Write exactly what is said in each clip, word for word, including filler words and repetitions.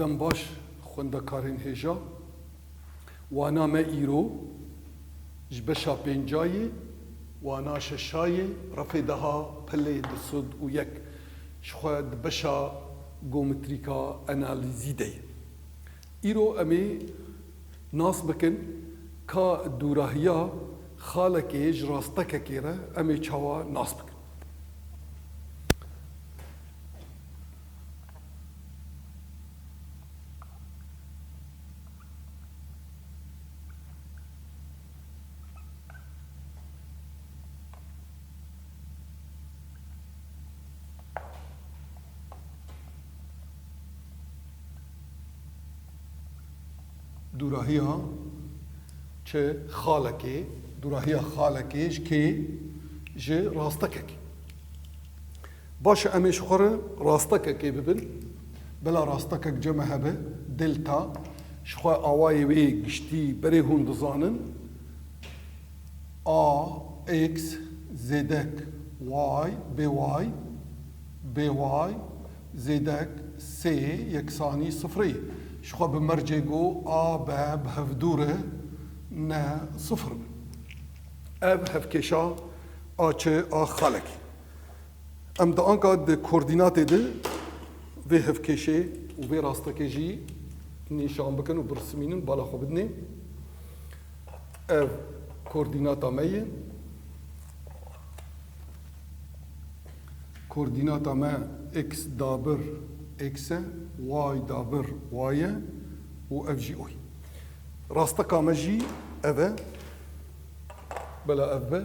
Dem baş, xwendekarên hêja. Wana me îro ji beşa pênca yê, wana şeşa yê, refê deha pelê du sed û yek ji xwe di beşa geometrîka analîzî de ye. Îro em ê nas bikin ka dûrahiya xalekê ji rastekekê re em ê çawa nas bikin. Dûrahiya çi xalekê, dûrahiya xalekê ji kê? Ji rastekekê. Baş e, em ê ji xwe re rastekekê bibin. Bila rastekek cem e hebe, delta. Ji xwe awayê wê giştî berê hûn dizanin. A x zêdek y, bê y, bê y zêdek sê yeksanî sifirê. Ji xwe bi mercê ku a b bi hev dû re ne sifir be. Ev hevkêşa a çi a xalekê. Em di anka di koordînatê de vê hevkêşê û vê rastekê jî nîşan bikin û birsimînin, bala xwe bidinê. Ev koordînata me ye. Koordînata me x dabir x e, y dabir y e û ev jî o ye. Rasteka me jî ev e. Bela ev be,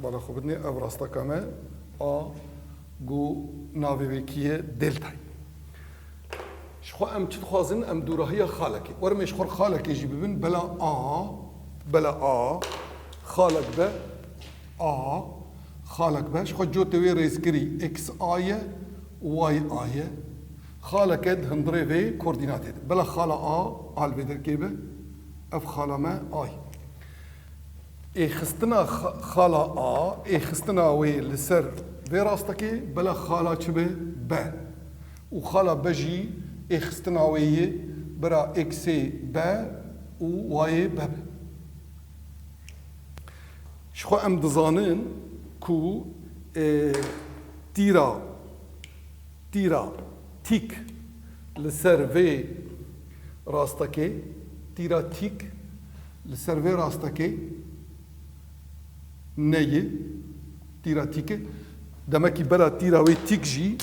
bala xwe bidinê, ev rasteka me a ku navê wê kî ye, delta ye. Ji xwe em çi dixwazin? Em dûrahiya xalekê. Werim ê ji xwe xalekê jî bibin, bela a, bela a, xalek be, a, xalek be. Ji xwe cotê wê rêzkirî x a ye û y a ye. Xaleke di hundirê vê koordînatê de. Bela xala a, a li vê derkê be. Ev xala me a ye. Êxistina xa-, xala a, êxistina wê li ser vê rastekê, bela xala çi be? B. Û xala B jî êxistina wê yê bira xê B û y yê B be. Ji xwe em dizanin ku, e, tîra, tîra tîk li ser vê rastekê, tîra tîk li ser vê rastekê ne ye, tîra tîk e. Demekî bera tîra wê tîk jî,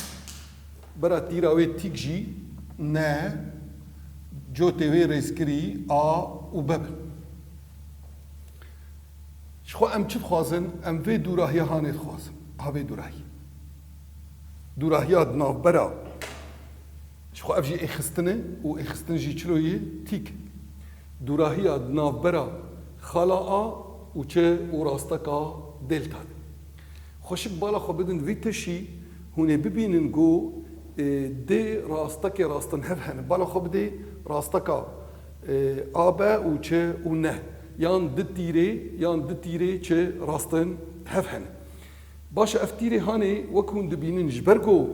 bera tîra wê tîk jî ne cotê wê rêzkirî a û b bin. Ji xwe em çi dixwazin? Em vê dûrahiya hanê dixwazin. Ha vê dûrahiyê. Dûrahiya di navbera, ji xwe ev jî êxistin e û êxistin jî çilo yê? Tîk. Dûrahiya di navbera xala a û çi û rasteka delta de. Xweşik bala xwe bidin vî tişî, hûn ê bibînin ku, e, dê rastekê rastinhev hene. Bala xwe bidê rasteka, e, a b û çi û ne. Yan di tîrê, yan di tîrê çi rastinhev hene. Baş e, ev tîrê hanê wek hûn dibînin ji ber ku,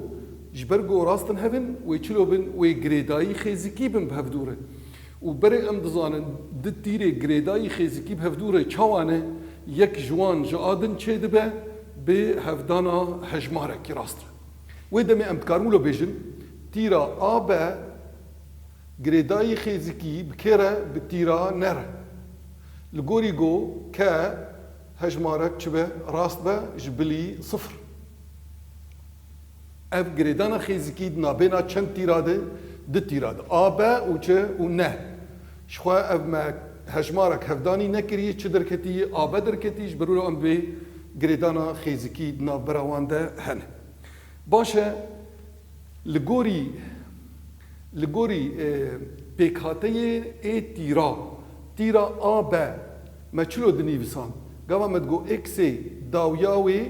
ji ber ku rastinhev in, wê çilo bin, wê girêdayî xêzikî bin bi hevdû re. Û berê em dizanin, di tîrê girêdayî xêzikî bi hevdû re çawa ne, yek ji wan ji a din çêdibe, bi hevdana hejmarekî rast re. Wê demê em dikarin wilo bêjin, tîra a b girêdayî xêzikî bi kê re? Bi tîra n re. Li gorî ku k hejmarek çi be? Rast be, ji bilî sifir. Ev girêdana xêzikî di nabêna çend tîra de? Du tîra de. A b û çi û n. Ji xwe ev me hejmarek hevdanî nekiriye, çi derketiye? A b derketiye, ji ber wilo em vê girêdana xêzikî di navbera wan de hene. Baş e, li gorî, li gorî, e, pêkhateyê ê tîra, tîra a b me çilo dinivîsan? Gava me digot xê dawiya wê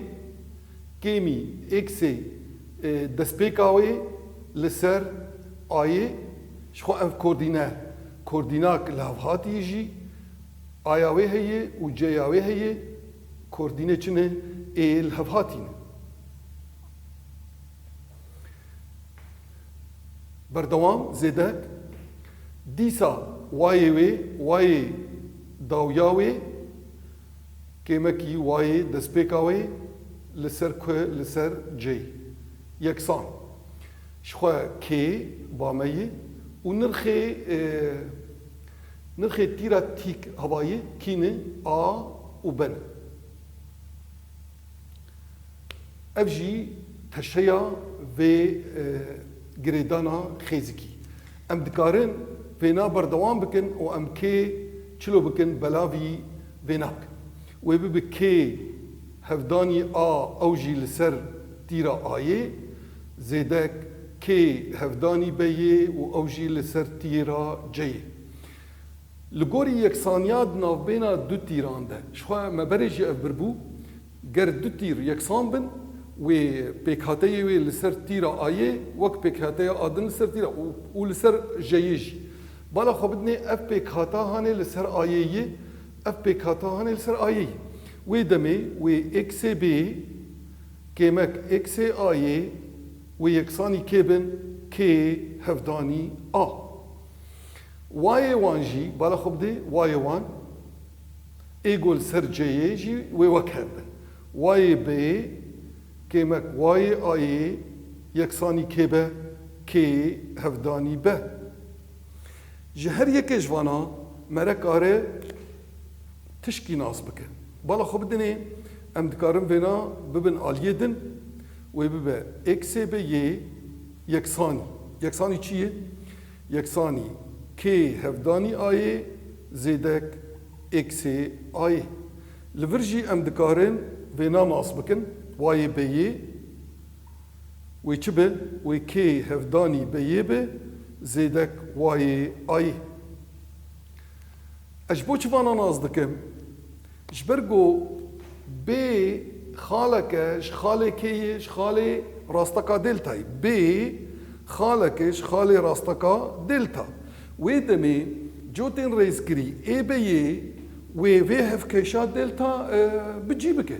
kêmî xê, e, destpêka wê li ser a yê, ji xwe ev koordîne, koordînak lihevhatî jî, aya wê heye û c ya wê heye, koordîne çi ne? Ê lihevhatî ne. Berdewam, zêdek. Dîsa wayê wê, wayê dawiya wê, kêmekî wayê destpêka wê li ser ku, li ser cê. Yeksan. Ji xwe kê ba me yî û nirxê, e, nirxê tîra tîk hevayî kî ne, a û b ne. Ev jî teşeya vê, e, girêdana xêzikî. Em dikarin vêna berdewam bikin û em kê çilo bikin, belavî vêna bikin. Wê bibe kê hevdanî a, ew jî li ser tîra ayê, zêdek kê hevdanî beyê û ew jî li ser tîra ceyê. Li gorî yeksaniya di navbêna du tîran de, ji xwe me berê jî ev bir bû, ger du tîr yeksan bin, wê pêkhateyê wê li ser tîra ayê wek pêkhateya a din li ser tîra û, û li ser jeyê jî. Bala xwe bidinê ev pêkhata hanê li ser ayê yê, ev pêkhata hanê li ser ayê yê. Wê demê wê êksê bê, kêmek êksê ayê, wê yeksanî kê bin, kê hevdanî a. Wayê wan jî, bala xwe bidê, wayê wan, ê go li ser ceyê jî wê wek hev bin. Wayê beyê, kêmek wayê ayê, yeksanî kê be, kê hevdanî be. Ji her yekê ji vana mere kare tişkî nas bike. Bala xwe bidinê, em dikarin vêna bibin aliyê din, wê bibe êksê bê yê yeksanî. Yeksanî çi ye? Yeksanî kê hevdanî ayê zêdek êksê ayê. Li vir jî em dikarin vêna nas bikin, wayê beyê wê çi be? Wê kê hevdanî beyê be zêdek wayê ayê. Ez ji bo çi vana nas dikim? Ji ber ku bê xaleke ji xalê kê ye, ji xalê rasteka deltayê. Bê xaleke ji xalê rasteka delta. Wê demê cotên rêzkirî ê beyê wê vê hevkêşa delta, e, bi cî bike.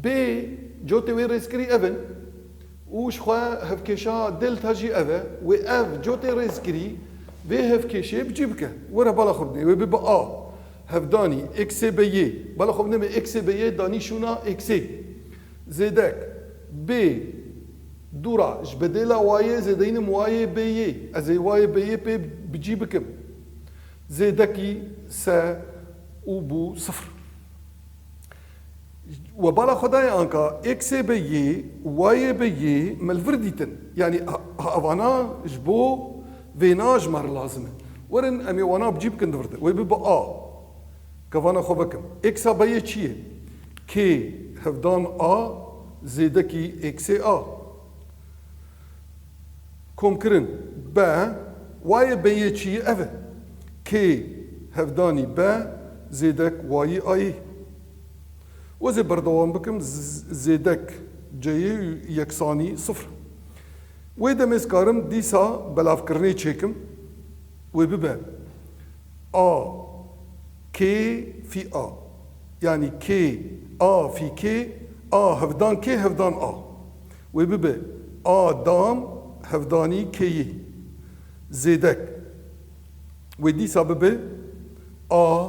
Bê cotê wê rêzkirî ev in. Û ji xwe hevkêşa delta jî ev e. Wê ev cotê rêzkirî vê hevkêşê bi cî bike. Were bala xwe bidê. Wê bibe a hevdanî êksê beyê. Bala xwe bidê me êksê beyê danî şûna êksê. Zêdek bê dûra ji bedêla wayê zêdeyînim wayê bêyê. Ez ê wayê bêyê pê bi cî bikim. Zêdekî se û bû sifir. We bala xwe dayê anka êksê be yê, wayê be yê, me li vir dîtin. Yanî ha, ha evana ji bo vêna ji me re lazim e. Werin em ê wana bi cî bikin di vir de. Wê bibe a. Kevana xwe vekim. Êksa be yê çi ye? Kê hevdan a zêdekî êksê a. Komkirin be, wayê beyê çi ye? Ev e. Kê hevdanî be, zêdek wayî ayî. Wezê berdewam bikim, z-, zêdek ceyê yeksanî sifir. Wê demê ez karim dîsa belavkirinê çêkim. Wê bibe a kê fî a. Yanî kê a fî kê, a hevdan kê hevdan a. Wê bibe a dam hevdanî kêyî. Zêdek. Wê dîsa bibe a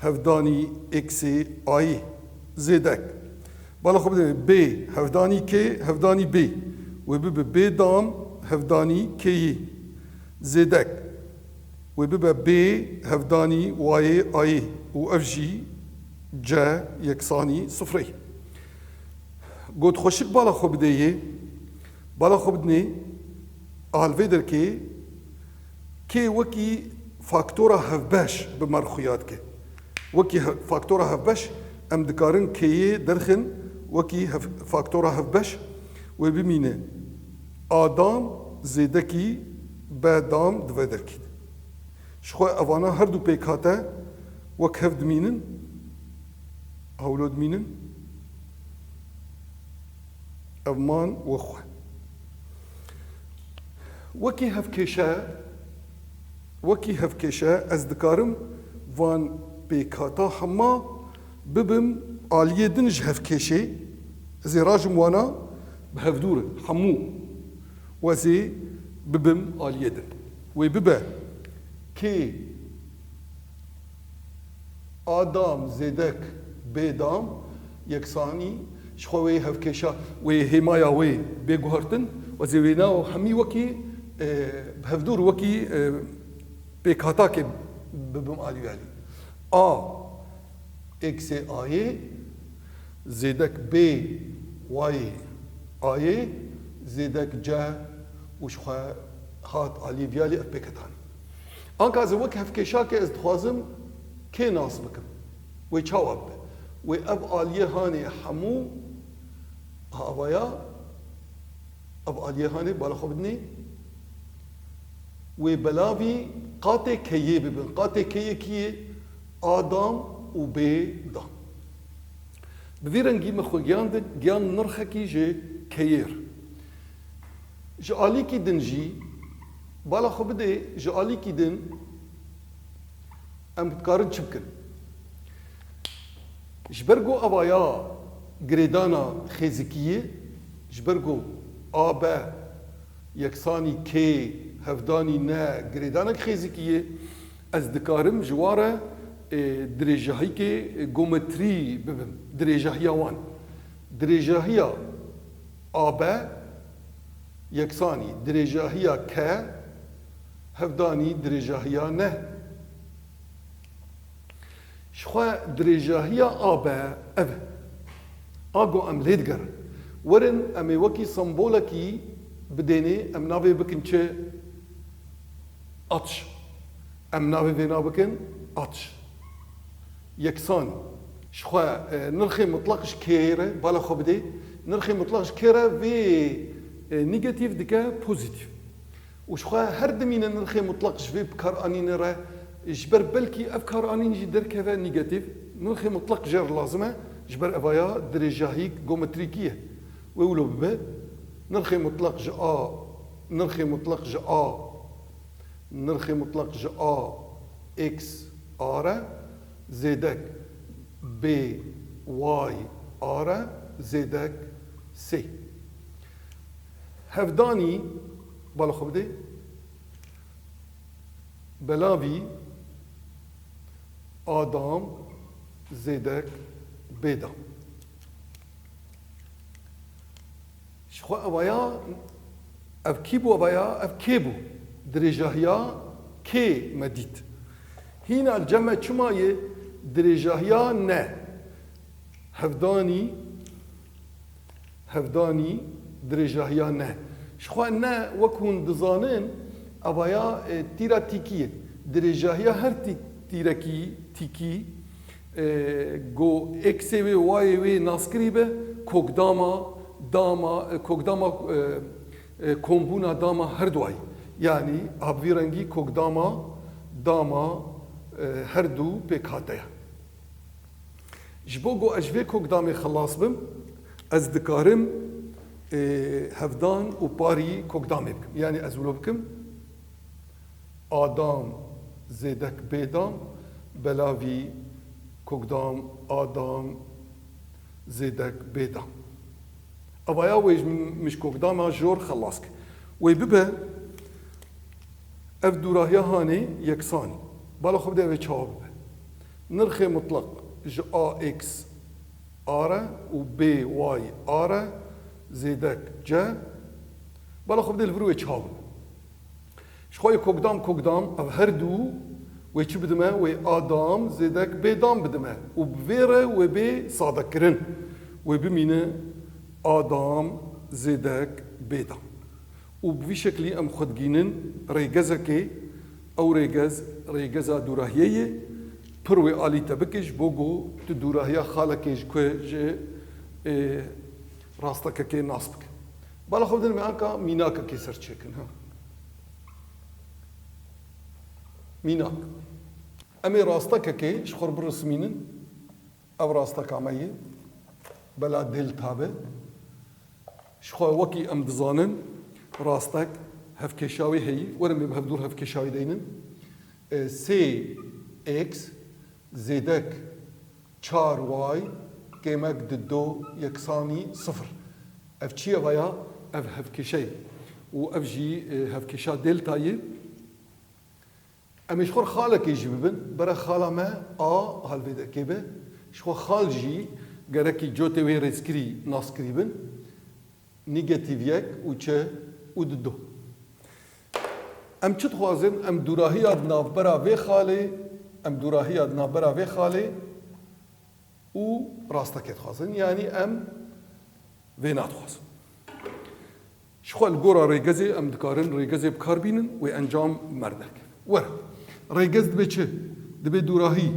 hevdanî êksê ayî. Zêdek. Bala xwe bidê bê hevdanî kê hevdanî bê. Wê bibe bê dam hevdanî kêyî. Zêdek. Wê bibe bê hevdanî wayê ayê û ev jî C yeksanî sifrê. Got xweşik bala xwe bidê yê, bala xwe bidinê, a li vê derkê kê wekî faktora hevbeş bi me re xuya dike. Wekî he-, faktora hevbeş em dikarin kêyê derxin wekî hev-, faktora hevbeş wê bimîne. A dam zêdekî B dam di vê derkî de. Ji xwe evana her du pêkhate wek hev dimînin, hewlo dimînin, ev man wexwe. Wekî hevkêşe, wekî hevkêşe ez dikarim van pêkhata hema bibim aliyê din ji hevkêşê, ez ê rajim wana bi hevdû re, hemû. Wezê Bibim aliyê din. Wê bibe kê A dam zêdek bê dam yeksanî, ji xwe wê hevkêşa, wê hêmaya wê bê guhertin, ez ê wêna û hemî wekî, e, bi hevdûr wekî, e, pêkhatakê bibim alî wî alî. A eksê Ayê zêdek bê Wayê Ayê zêdek C û ji xwe hat alî vî alî ev pêketanî. Anka ez ê wek hevkêşakê ez dixwazim kê nas bikim. Wê çawa bibe? Wê ev aliyê hanê hemû avaya, ev aliyê hanê bala xwe bidinê. Wê belavî qatê keyê bibin. Qatê keyê kiyê? A dam û bê dam. Bi vî rengî me xwe giyan di, giyan nirxekî ji keyê re. Ji alîkî din jî, bala xwe bidê, ji alîkî din em dikarin çi bikin? Ji ber ku avaya girêdana xêzikiyê, ji ber ku A B yeksanî K hevdanî ne girêdanek xêzikiyê, ez dikarim ji wan re, e, dirêjahîkê, e, geometrî bibim, dirêjahiya wan. Dirêjahiya A B yeksanî dirêjahiya K hevdanî dirêjahiya ne. Ji xwe dirêjahiya A B ev e. A go em lê digerin. Werin em ê wekî sembolekî bidênê, em navê bikin çi? Aç. Em navê vêna bikin aç. Yeksanî. Ji xwe, e, nirxê mutlaq ji kê re, bala xwe bidê. Nirxê mutlaq ji kê re vê, e, negatîf dike pozîtîf. Û ji xwe her dimîne nirxê mutlaq ji vê bikaranînê re, ji ber belkî ev karanîn jî derkeve negatîf, nirxê mutlaq jê re lazim e, ji ber evaya dirêjahî geometrîkî ye. Wê wilo bibe, nirxê mutlaq ji A, nirxê mutlaq ji A, nirxê mutlaq ji A x A re, zêdek B Y A re, zêdek sê. Hevdanî, bala xwe bidê, belavî A dam zêdek B dam. Ji xwe evaya, ev kî bû evaya, ev kê bû? Dirêjahiya kê me dît? Hîna li cem me çima ye dirêjahiya ne? Hevdanî, hevdanî dirêjahiya ne. Ji xwe ne, wek hûn dizanin, evaya, e, tîra tîkî ye. Dirêjahiya her tî-, tîrekî tîkî, e, go eksê wê, wayê wê naskirî be, kokdama, dama, e, kokdama, e, e, kombûna dama her duayî. Yanî, a bi vî rengî kokdama, dama, e, her du pêkhate ye. Ji bo ku ez ji vê kokdamê xilas bim, ez dikarim, e, hevdan û parî kokdamê bikim. Yanî ez wilo bikim, A dam zêdek B dam, belavî kokdam A dam zêdek B dam. Evaya wê ji min ji kokdama jor xelas ke. Wê bibe ev dûrahiya hanê yeksanî. Bala xwe bide wê çawa bibe. Nirxê mutlaq ji A X A re û B Y A re zêdek C. Bala xwe bide li vir wê çawa bibe. Ji xwe yê kokdam kokdam, ev her du wê çi bidime? Wê A dam zêdek B dam bidime û bi vê re wê bê sadekirin. Wê bimîne A dam zêdek B dam. Û bi vî şeklî em xwe digînin rêgezekê, ew rêgez, rêgeza dûrahiyê ye, pir wê alî te bike ji bo ku tu dûrahiya xalekê ji ku ji, ê, rastekekê nas bike. Bala xwe bidin me anka mînakekê ser çêkin, ha. Mînak. Em ê rastekekê ji xwe re birismînin. Ev rasteka me ye. Bela delta be. Ji xwe wekî em dizanin, rastek hevkêşa wê heyî. Werin me bi hevdûr hevkêşa wê deynin. E, sê X zêdek çar Y kêmek di do yeksanî sifir. Ev çi ye vaya? Ev hevkêşe ye. û ev jî, e, hevkêşa deltayê. Em ê ji xwe xalekê jî bibin, bere xala me a hal vê derkê be. Ji xwe xal jî gerekî cotê wê rêzkirî naskirî bin. Nîgetîv yek û çi û dido. Em çi dixwazin? Em dûrahiya di navbera vê xalê, em dûrahiya di navbera vê xalê û rastekê dixwazin. Yanî em vê nadixwazin. Ji xwe li gora rêgezê em dikarin rêgezê bi kar bînin, wê encam li me derkeve. Were, rêgez dibe çi? Dibe dûrahî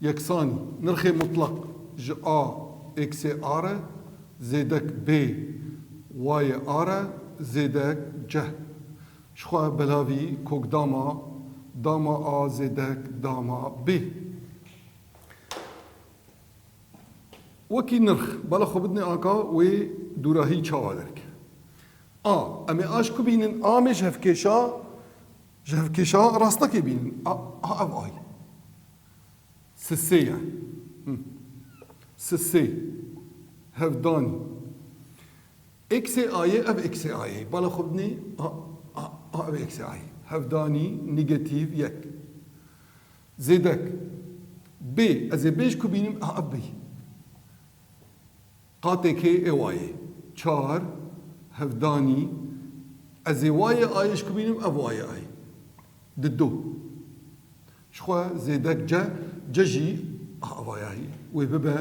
yeksanî, nirxê mutlaq ji A eksê A re, zêdek B wayê A re, zêdek C. Ji xwe belavî kokdama, dama A zêdek dama B. Wekî nirx, bala xwe bidinê anka wê dûrahî çawa derke. A, em ê A ji ku bînin? A em ê ji hevkêşa, ji hevkêşa rastekê bînin. A, a ev A ye. Sisê ye. Hı. Sisê. Hevdanî. Eksê A ye, ev eksê A ye. Bala xwe bidinê, a, a, a ev eksê A ye. Hevdanî, nîgetîv yek. Zêdek. B, ez ê B ji ku bînim? A, ev B. Qatê kê ê wayê. Çar, hevdanî. Ez ê wayê Ayê ji ku bînim? Ev wayê Ayê. Dido. Ji xwe zêdek C, C jî a, evayahî. Wê bibe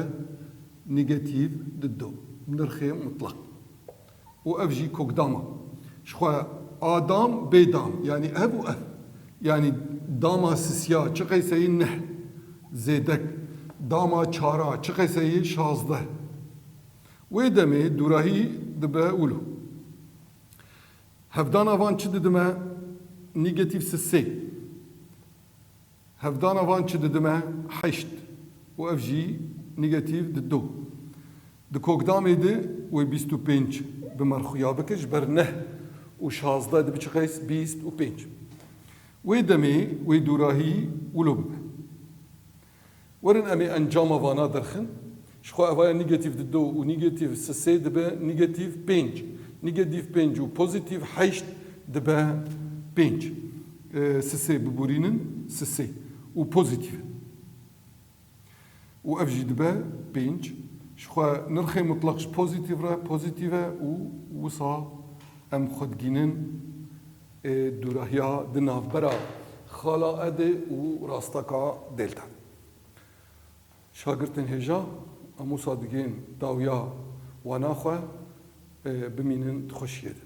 nîgetîv dido. Nirxê mutlaq. Û ev jî kokdama. Ji xwe A dam, B dam. Yanî ev û ev. Yanî dama sisiya çi qeyseyî? Neh. Zêdek. Dama çara çi qeyseyî? Şazdeh. Wê demê dûrahî dibe wilo. Hevdana van çi didime? Nîgetîv sisê. Hevdana van çi didime? Heşt. Û ev jî nîgetîv dido. Di kokdamê de wê bîst û pênc bi me re xuya bike, ji ber neh û şazdeh dibe çi qeys? Bîst û pênc. Wê demê, wê dûrahî wilo bibe. Werin em ê encama vana derxin. Ji xwe evaya nîgetîv dido û nîgetîv sisê dibe nîgetîv pênc. Nîgetîv pênc û pozîtîv heşt dibe pênc. E, sisê biborînin, sisê û pozîtîv in. Û ev jî dibe pênc. Ji xwe nirxê mutlaq ji pozîtîv re pozîtîv e û wisa em xwe digînin, e, dûrahiya di navbera xala E de û rasteka delta. Şagirtên hêja, em wisa digên dawiya wana xwe, e, bimînin di xweşiyê de.